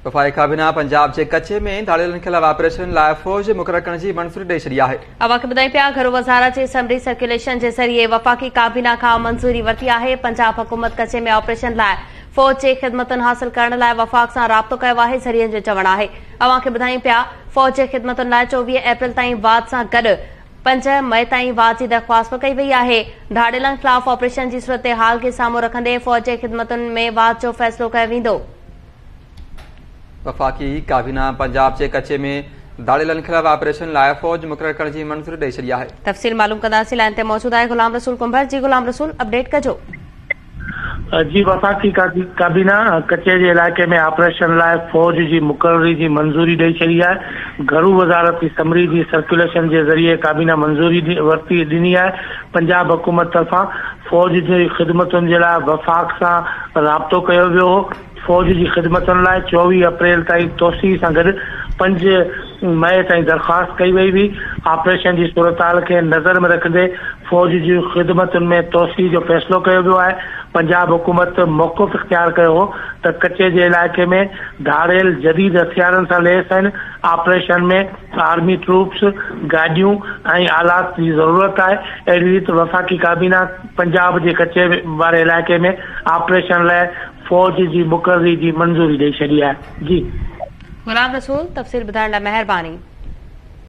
وفاقي ڪابينا پنجاب جي ڪچي ۾ ڌاڙيلن خلاف آپريشن لاء فوج مقرر ڪرڻ جي منظوري ڏئي ڇڏي آهي. اوهان کي ٻڌايون پيا گهرو وزارت جي سمري سرڪيوليشن جي ذريعي وفاقي ڪابينا کان منظوري ورتي آهي. پنجاب حڪومت ڪچي ۾ آپريشن لاء فوج جي خدمتن حاصل ڪرڻ لاء وفاق سان رابطو ڪيو آهي ذريعن جو چوڻ آهي اوهان کي ٻڌايون پيا فوج جي خدمتن لاء 24 اپريل تائين واڌ سان گڏ 5 مئي تائين واڌ جي درخواست به ڪئي وئي آهي. ڌاڙيلن خلاف آپريشن جي صورتحال کي سامهون رکندي فوج جي خدمتن ۾ واڌ جو فيصلو ڪيو ويندو. وفاقي ڪابينا پنجاب جي ڪچي ۾ ڌاڙيلن خلاف آپريشن لاء فوج مقرر ڪرڻ جي منظوري ڏئي ڇڏي آهي. تفصيل معلوم ڪنداسين لائين تي موجود آهي غلام رسول ڪنڀر جي غلام رسول اپڊيٽ ڪجو. جي وفاقي ڪابينا ڪچي جي علائقي ۾ آپريشن لاء فوج جي مقرري جي منظوري ڏئي ڇڏي آهي. گهرو وزارت جي سمري جي سرڪيوليشن جي ذريعي ڪابينا منظوري ورتي ڏني آهي. پنجاب حڪومت طرفان فوج جي خدمتن جي لاء وفاق سان رابطو ڪيو ويو هو. فوج جي خدمتن لاء 24 اپريل تائين توسيع سان گڏ 5 مئي تائين درخواست ڪئي وئي هئي. آپريشن جي صورتحال کي نظر ۾ رکندي فوج جي خدمتن ۾ توسيع جو فيصلو ڪيو ويو آهي. پنجاب حڪومت موقف اختيار ڪيو هو ته ڪچي جي علائقي ۾ ڌاڙيل جديد هٿيارن سان ليس آهن، آپريشن ۾ آرمي ٽروپس، گاڏيون ۽ آلات جي ضرورت آهي. اهڙي ريت وفاقي ڪابينا پنجاب جي ڪچي واري علائقي ۾ آپريشن لاء فوج جي مقرري جي منظوري ڏئي ڇڏي آهي. جي. غلام رسول تفصيل ٻڌائڻ لاء مهرباني.